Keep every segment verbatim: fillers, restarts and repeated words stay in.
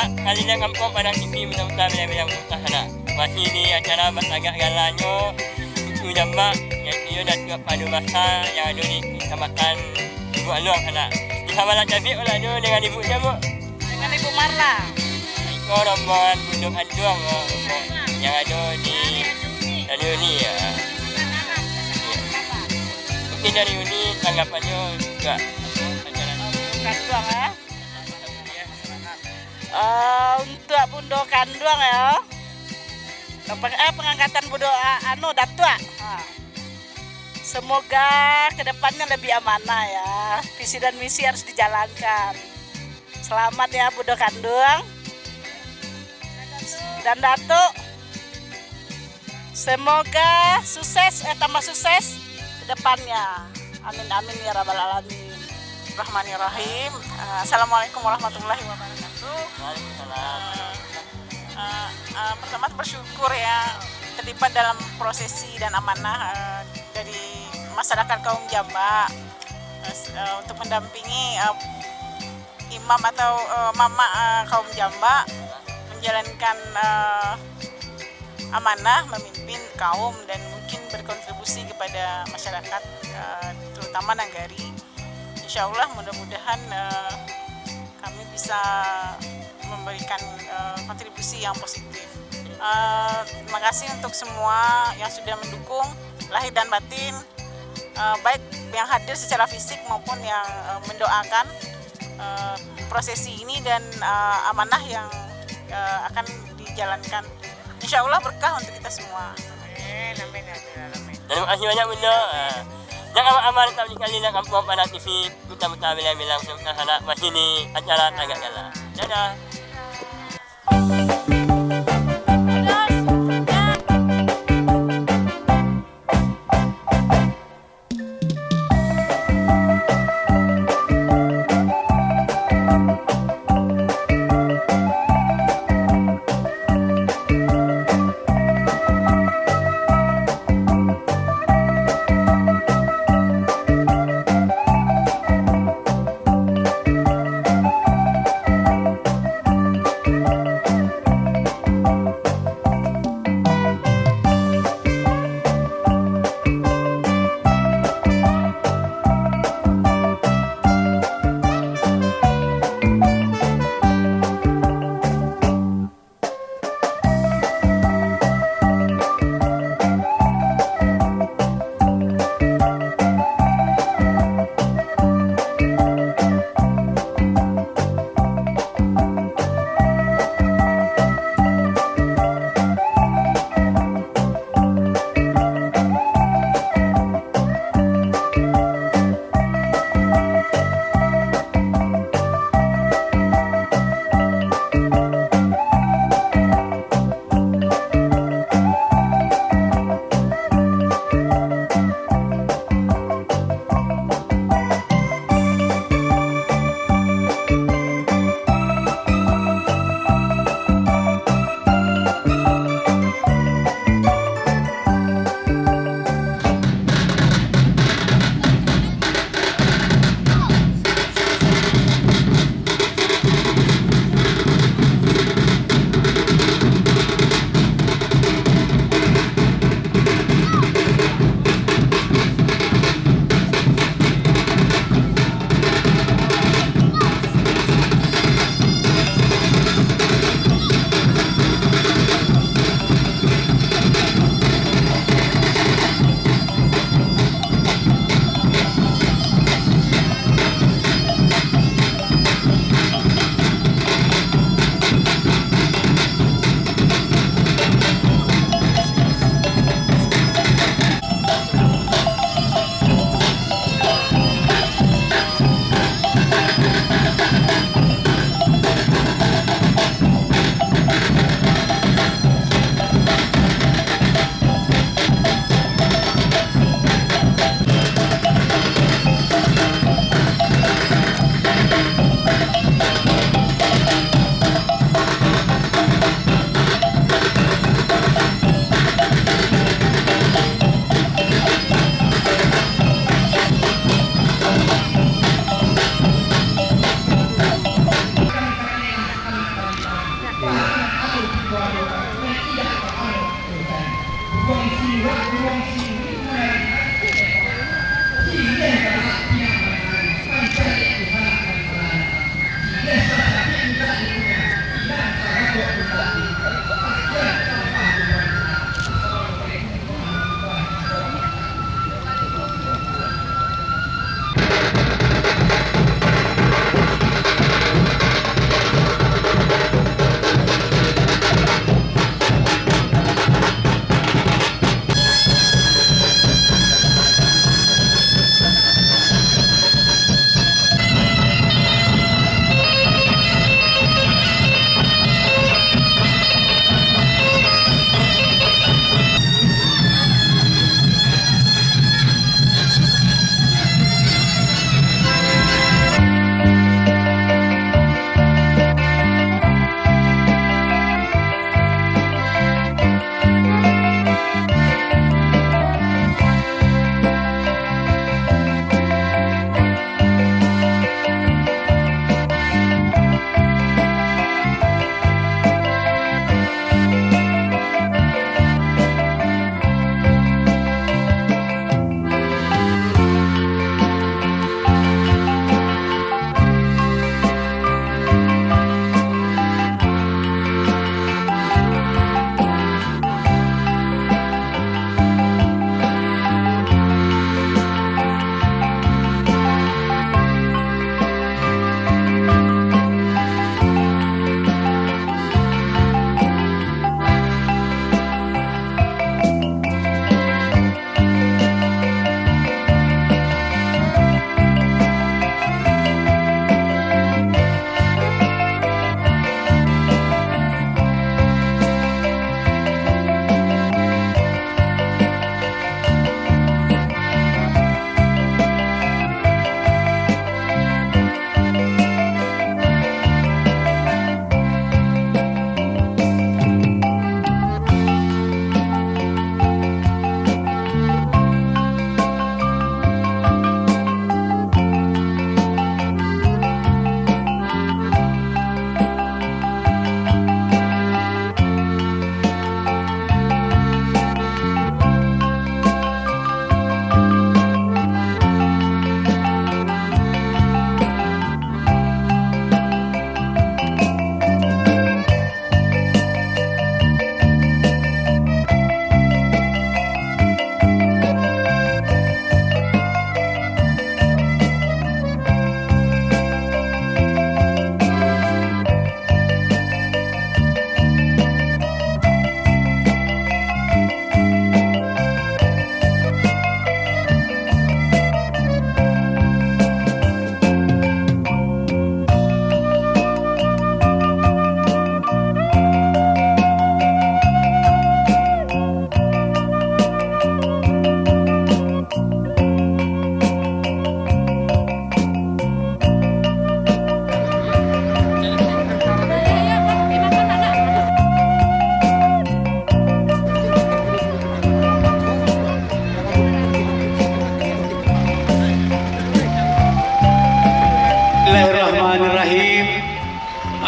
Kali nan kampuang Padang T V, mudah-mudahan bilang-bilang tuntas, anak. Masih di acara batagak galanyo Suku Jambak, yaitu yo Datuak Padu Basa yang ado di Kecamatan Lubuk Aluang, anak. Di Sabalak Cabik, anak, tu dengan ibu sia, Bu? Dengan Ibu Marla. Iko rombongan Bundo Kanduang, oh, yang ado di Radio Uni, ya. Iya. Mungkin dari Uni tanggapannyo juga acara Kanduang, ya. Ah, untuak Bundo Kanduang, ya. Peng-, eh, pengangkatan Bundo, ah, anu, Datuak. Ha. Semoga ke depannya lebih amanah, ya. Visi dan misi harus dijalankan. Selamat, ya, Bundo Kanduang dan Datuk. Semoga sukses, eh, tambah sukses ke depannya. Amin, amin, ya rabbal alamin. Rahmanirrahim. Eh, Assalamualaikum warahmatullahi wabarakatuh. Waalaikumsalam. Eh, eh, eh, pertama, bersyukur, ya, terlibat dalam prosesi dan amanah, eh, dari masyarakat kaum Jambak, eh, s-, eh, untuk mendampingi, eh, imam atau, eh, mamak, eh, kaum Jambak menjalankan, eh, amanah memimpin kaum dan mungkin berkontribusi kepada masyarakat, eh, terutama nagari. Insya Allah, mudah-mudahan, eh, kami bisa memberikan, eh, kontribusi yang positif. Eh, terima kasih untuk semua yang sudah mendukung lahir dan batin, eh, baik yang hadir secara fisik maupun yang, eh, mendoakan, eh, prosesi ini dan, eh, amanah yang, eh, akan dijalankan. Insya Allah berkah untuk kita semua. Amin, amin, amin, amin. Terima kasih banyak, Bundo. Ah, jan amak-amak, kami kali nan kampuang Padang T V, mudah-mudahan bilang-bilang tuntas, anak, masih di acara tagak galanyo. Dadah.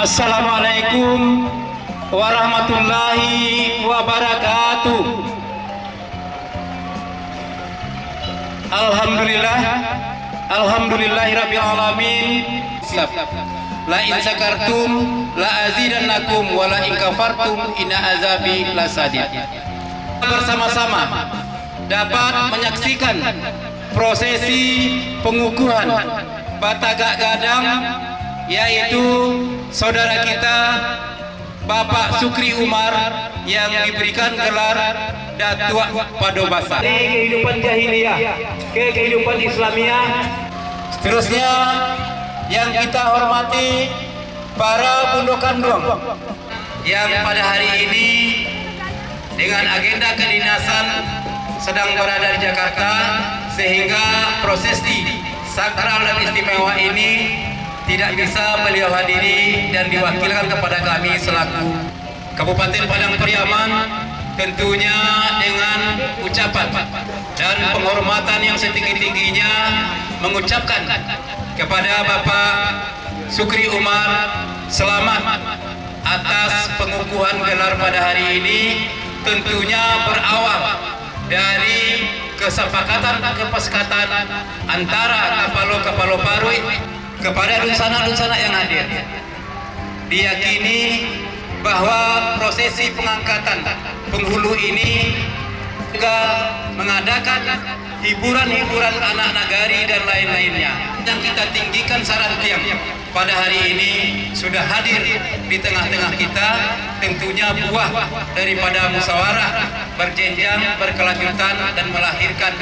Assalamualaikum warahmatullahi wabarakatuh. Alhamdulillah, alhamdulillahirabbil alamin. La in syakartum la azidannakum wa la in kafartum inna azabi lasadid. Bersama-sama dapat menyaksikan prosesi pengukuhan batagak gadang, yaitu saudara kita Bapak Sukri Umar yang diberikan gelar Datuak Pado Basa. Dari kehidupan jahiliyah ke kehidupan Islamiah. Seterusnya, yang kita hormati para bundo kanduang yang pada hari ini dengan agenda kedinasan sedang berada di Jakarta, sehingga prosesi sakral dan istimewa ini tidak bisa beliau hadiri dan diwakilkan kepada kami selaku Kabupaten Padang Pariaman, tentunya dengan ucapan dan penghormatan yang setinggi-tingginya mengucapkan kepada Bapak Sukri Umar selamat atas pengukuhan gelar pada hari ini, tentunya berawal dari kesepakatan-kesepakatan antara kapalo-kapalo paruik kepada dunsanak-dunsanak yang hadir. Diyakini bahwa prosesi pengangkatan penghulu ini juga mengadakan hiburan-hiburan anak nagari dan lain-lainnya. Yang kita tinggikan sarantiang pada hari ini sudah hadir di tengah-tengah kita, tentunya buah daripada musyawarah berjenjang, berkelanjutan, dan melahirkan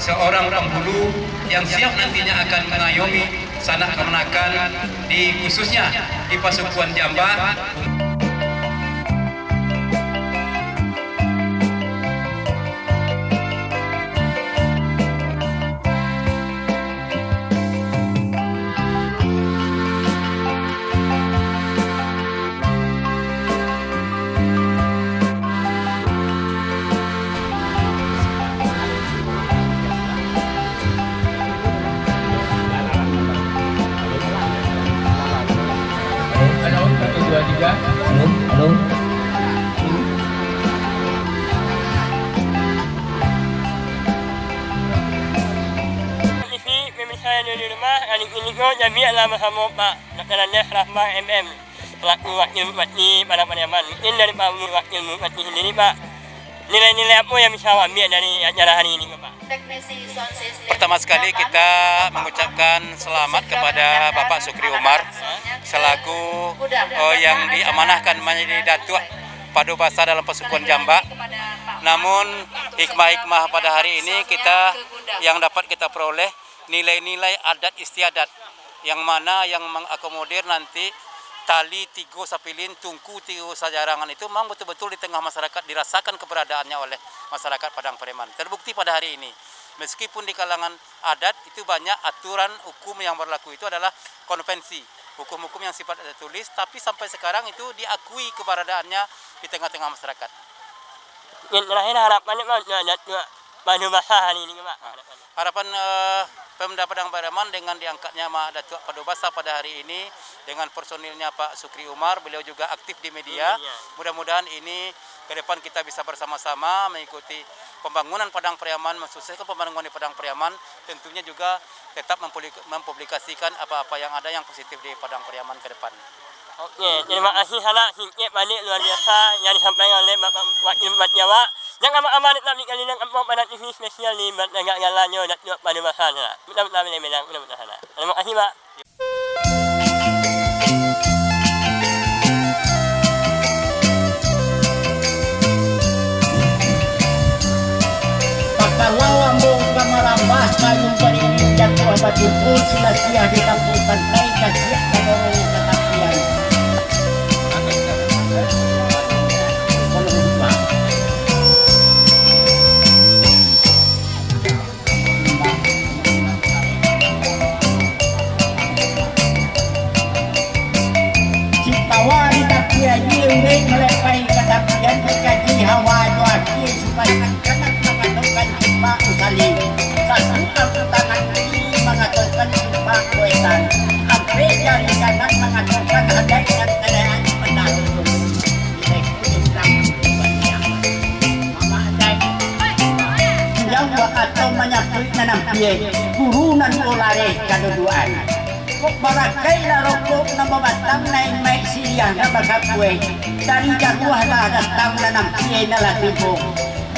seorang penghulu yang siap nantinya akan mengayomi sanak kamanakan di, khususnya di Pasukuan Jambak. Halo, satu, dua, tiga. Halo, halo. Isi pemirsa yang ada di rumah, kali ini ko jami alam sama Pak Doktor Andes Rahman M M, selaku wakil bupati Padang Pariaman. Mungkin dari Pak Wakil Bupati sendiri, Pak, nilai-nilai apa yang bisa ambil dari acara hari ini, Pak? Pertama sekali, kita mengucapkan selamat kepada Bapak Sukri Umar selaku, eh, yang diamanahkan menjadi Datuak Pado Basa dalam Pasukuan Jambak. Namun, hikmah-hikmah pada hari ini kita, yang dapat kita peroleh, nilai-nilai adat istiadat, yang mana yang mengakomodir nanti tali tigo sapilin, tungku tigo sajarangan itu memang betul-betul di tengah masyarakat dirasakan keberadaannya oleh masyarakat Padang Pariaman. Terbukti pada hari ini, meskipun di kalangan adat itu banyak aturan hukum yang berlaku, itu adalah konvensi, hukum-hukum yang sifat tertulis, tapi sampai sekarang itu diakui keberadaannya di tengah-tengah masyarakat. Yang terakhir, harapannya, Pak, untuk Datuak Pado Basa hari ini, Pak. Ah, harapan, eh, Pemda Padang Pariaman dengan diangkatnya Mak Datuak Pado Basa pada hari ini, dengan personilnya Pak Sukri Umar, beliau juga aktif di media. Iya. Mudah-mudahan ini ke depan kita bisa bersama-sama mengikuti pembangunan Padang Pariaman, mensukseskan pembangunan di Padang Pariaman, tentunya juga tetap mempuli-, mempublikasikan apa-apa yang ada yang positif di Padang Pariaman ke depan. Oke, terima kasih sanak, singkek padet luar biasa yang disampaikan oleh Bapak Wakil Bupati awak. Jangan amat-amat tetap di Kalinan Kampung Padat T V spesial di Batagak Galanyo Datuak Pado Basa sanak. Mudah-mudahan bilang-bilang, mudah-mudahan sanak. Terima kasih, Pak. Pakalau ambo ka marambah, sayun bariring jatuah batimpul, silasiah di kampung santai, kasiak tadorong ka tapian. Cik tawa di tapi aji, lembek malepai ka tapian, mangkaji hawa jo asie, sipaik angkanak mangatokan sipak usali, sasuak angku tangan kiri mangatokan sipak kuetan, angku Dari kanak mangatokan adaik nan kalayan di Bataro. Nilai Islam. Mama adaik. Yang bakato manyapuik nan ampia, guru nan balareh kadudukan. Kok barakaiklah rokok nan babatang, nan imaik siriah nan bakakuai. Dari jauah lah datang nan ampia nan lah tibo.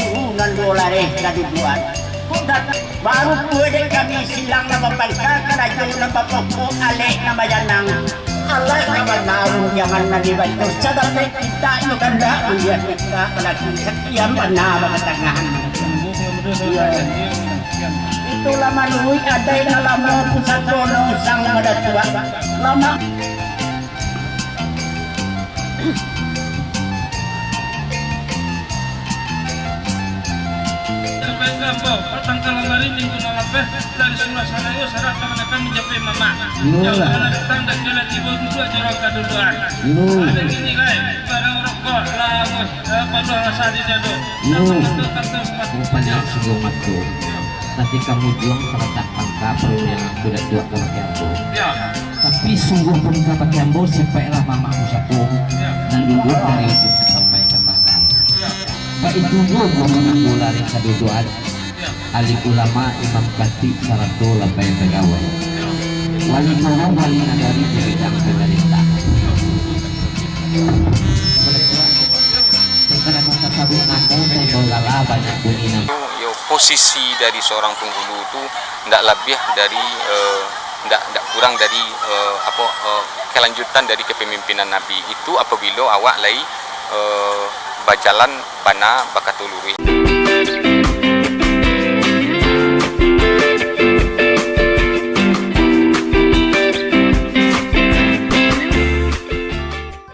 Guru nan balareh kadudukan. Kok dat-, baru pue dek kami silang nan bapangka, karajo nan bapokok, alek nan bajanang. Alah ka bana rundiangan nan dibantu, sadapek kita iyo kandak, buliah kita balaki sakian bana bakatangahan. Itulah manuruik adaik nan lamo, pusako nan usang badatuak. Lamo. Sampaikan ambo, patang kalam ari minggu nan lapeh, dari Surah Sanayo, sarat kamanakan manjapuik mamak. Iyolah. Jauah lah datang, dakek lah tibo, duduak jorong kadudukan. Iyo. Ado nilai, barang rokok, lamus, eh, paluah rasa di dado. Iyo. Tanpa kato-kato sepatu. Rupanya panjang. Sungguh mato. Iyo. Nanti kamu juang sabatang pangka, parundiangan tu datuak ka bakeh ambo. Iyo. Tapi sungguh pun ka bakeh ambo, sipaiklah mamak pusako, iyo, nan luluih dari ujung sampai ka pangka. Iyo. Baitu juo guru nan balareh kadudukan, iyo, alim ulama, imam katik, sarato labai pagawai. Iyo. Wali guru, wali nagari di bidang pamarintah. Iyo. Karano tasabuik namo, tembok gala banyak bunyi namo. Yo, posisi dari seorang penghulu tu ndak labiah dari, eh, ndak, ndak kurang dari, eh, apo, eh, kelanjutan dari kepemimpinan Nabi. Itu apabilo awak lai, eh, bajalan bana bakato luruih.